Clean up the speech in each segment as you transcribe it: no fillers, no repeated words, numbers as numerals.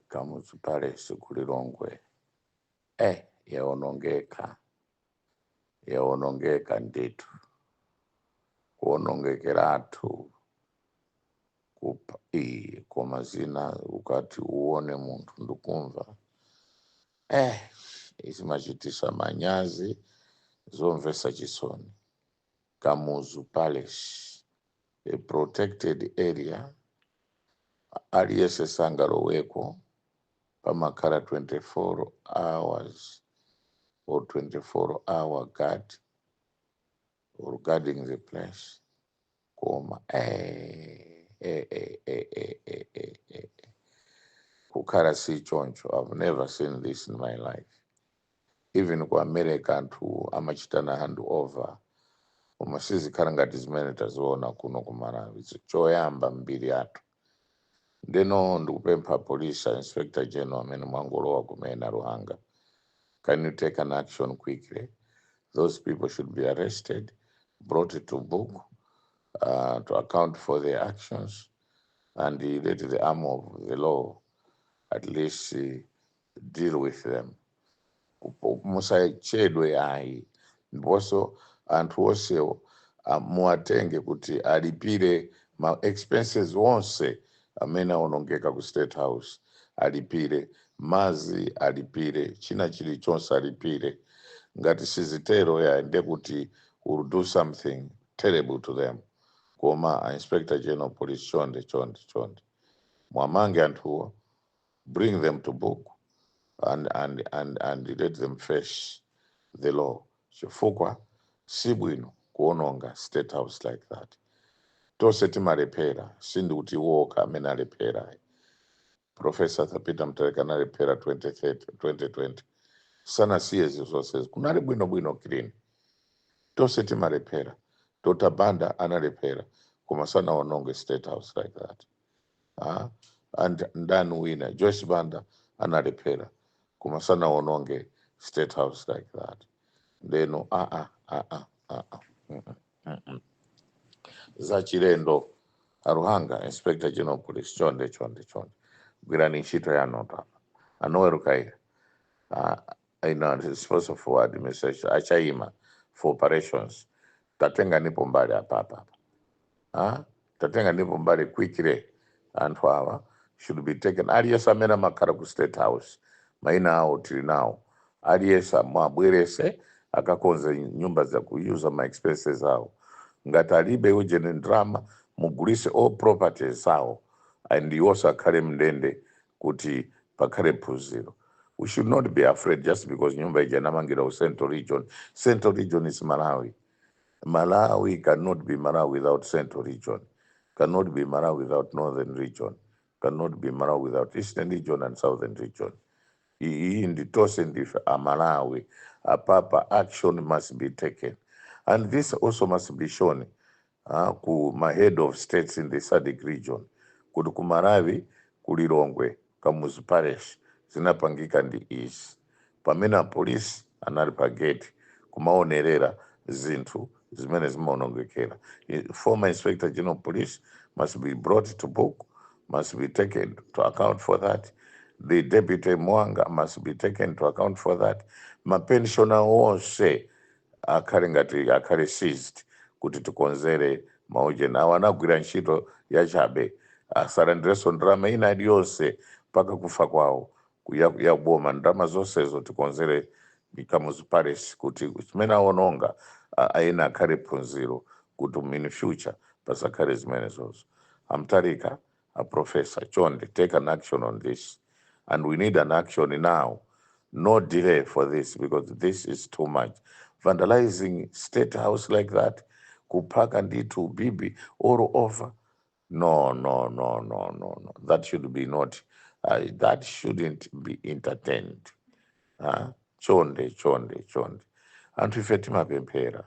Kamuzu Palace ku Lilongwe yaonongeka, yaonongeka ndithu, kuonongekeratu kupa iyi. Koma zina ukati uone munthu ndikumva izimachitisa manyazi, zomvesa chisoni. Kamuzu Palace, a protected area, aliyense sangaloweko, pamakhala 24 hours or 24 hour guard or guarding the place. Koma kukhala si choncho. I've never seen this in my life. Even ku America anthu amachitana hand over, koma sizikhala ngati zimene taziona kuno ku Malawi. Choyamba mbiri yathu. Ndeno ndikupempha police, Inspector General amene mwangolowa kumene, Luhanga, can you take an action quickly? Those people should be arrested, brought to book, to account for their actions, and let the arm of the law at least deal with them. Musachedwe ayi. Ndiponso anthu onsewo muwatenge kuti alipire ma expenses onse amene aonongeka ku State House, alipire mazi, alipire china chilichonse, alipire. Ngati sizitero ya, ndekuti will do something terrible to them. Koma a Inspector General Police, chonde, chonde, chonde, mwamange anthuwo, bring them to book and let them face the law, chifukwa sibwino kuononga State House like that. Tonse timalephera, sindikuti iwoka amene alephera. Professor Peter Mutharika analephera 2030, 2020, sanasiye zizonse, kunali bwinobwino, clean. Tonse timalephera. Dr Banda analephera, koma sanaononge State House like that. And ndani wina? Joyce Banda analephera, koma sanaononge State House like that. Ndeno aa aa aa Zachilendo. A Luhanga, Inspector General Police, chonde, chonde, chonde, gwirani ntchito yanu apa. A Noel Kaira, responsible for administration, achaima for operations, tatenga nipo mbali apapa. Tatenga nipo mbali quickly. Anthu awa should be taken. Aliyense amene amakhala ku State House, maina awo tili nawo. Aliyense mwabwerese akakonze nyumba za kuyuza ma expenses awo. Ngati alibe ujene ndalama, mugulise all properties awo and iwonso akhale mndende kuti pakhale phunziro. We should not be afraid just because nyumba ija inamangira ku Central Region. Central Region is Malawi. Malawi cannot be Malawi without Central Region, cannot be Malawi without Northern Region, cannot be Malawi without Eastern Region and Southern Region. Iyi ndi tonse, ndife Amalawi. Apapa action must be taken, and this also must be shown ku ma head of states in the SADC region kuti ku Malawi, ku Lilongwe, Kamuzu Palace zinapangika ndi izi, pamene apolisi anali pa gate kumaonerera zinthu zimene zimaonongekera. Former Inspector General Police must be brought to book, must be taken to account for that. The deputy Mwanga must be taken to account for that. Ma pensioner onse akhale ngati akhale seized kuti tikonzere maujeni awo. Anagwira ntchito yachabe, asalandirenso ndalama ina iliyonse mpaka kufa kwawo ya boma. Ndalama zonsezo tikonzere Kamuzu Palace kuti zimene aononga aena akhale phunziro kuti in future pasakhale zimenezozo. A Mutharika, a professor, chonde, take an action on this, and we need an action now, no delay for this, because this is too much. Vandalizing State House like that, kupaka ndithu bibi all over, no, no, no, no, no, no. That should be not, that shouldn't be entertained. Chonde, chonde, chonde. Anthu ife timapemphera,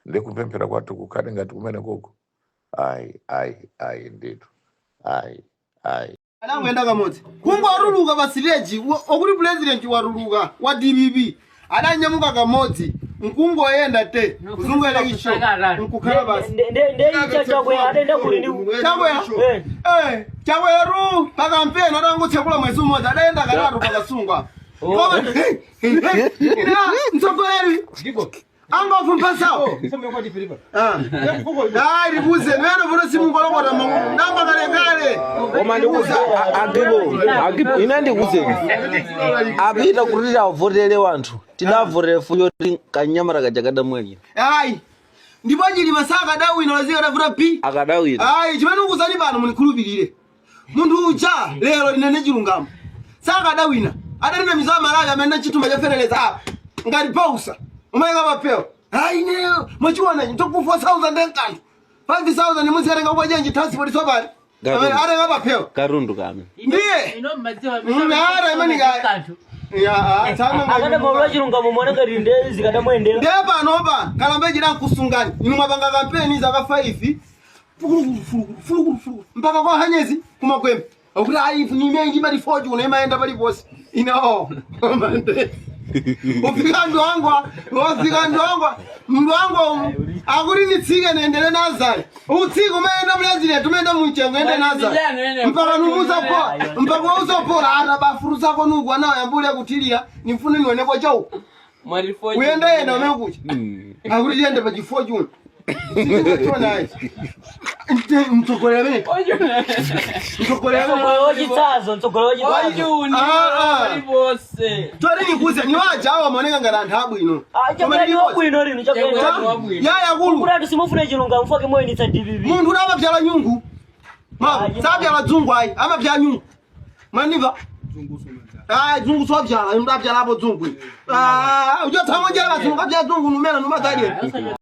ndikupemphera kwathu kukhale ngati kumene koko. Ayi, ayi, ayi ndithu, ayi, ayi. Anangoenda kamodzi kungwaruluka pa stage okuti president waruluka wa DPP, adanyamuka kamodzi. Nkungoyenda te kuzungu election nkukhala basi. Nde ichachakwera adenda kuli ndi Chakwera. Eh. Eh, Chakweru pakampeni atangotsekula mwezi umodzi adayenda katatu pakasungwa. Koma ina mtsogoleri angofumpha sawo. Ah, ribuze mene vuto simungolokota mangu ndamba kale kale. Koma ndikuza agibo agibo, ine ndikuzeni apita kuti tavotere wanthu, tidavotere fuyo ti kanyamata kaja kadamwalira. Ayi, ndipo Chilima sakadawina lazika tavuta p Akadawina. Ayi, chimene ukuzani pano munikhulupirire munthu uja lero linene chilungamo, sakadawina. Adatinamiza Malawi amene chithumba chafereleza apa ngati pausa umayika papewa. Ayi, ne mwachiona toku 4000 nkanthu 5000 muzikatenga kwa chenji transport sopani. Garu. Atenga papewa. Katundu kame. Ndiye. Ino mmadziwa. Ara imene Kanthu. Ya. Akada maulu chilungamo mwana ngati nde zikadamwendera. Ndiye panopa kalambe chida nkusungani inu mwapanga kampeni zaka 5 fulukulu mpaka kwa hanyezi kumakwembe akuti ayi nimenji mati fortune imayenda paliponse ino ufika ndwangwa, wafika ndwangwa ndwangwa umu akuti nitsike nendele nazari utsike umayenda president umayenda muchengo ende nazari mpaka numuzapola mpaka uzopola ata bafuru zako nugwa nawo yambule kutilira nifune nioneko chauko uyendayenda umene kucha akuti tiyende pa chifortune chionayi mtsogoleri amene mtsogoleri amene Mtsogoleri wachitsazo, mtsogoleri wachitsazo. Tori nikuze niwaja awo amaoneka ngati anthu abwino. Ah, Chakwera ni wabwino lino, Chakwera ni wabwino. Yaya akulu. Kuti anthu simufuna chilungamo fake moyenitsa DPP. Munthu kuti amapyala nyungu ma sapyala dzungu ayi, amapyala nyungu maniva. Ayi, dzungu sopyala mndu apyalapo dzungu. Ah, uchotsamonjera basi mukapyala dzungu numena numadzadye.